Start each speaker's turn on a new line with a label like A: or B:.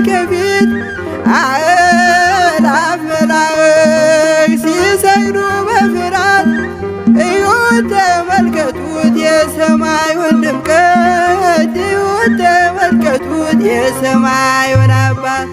A: ከፊት አእላፍ መላእክት ሲሰግዱ በፍርሃት። እዩት ተመልከቱት የሰማዩን ድምቀት፣ እዩት ተመልከቱት የሰማዩን አባት።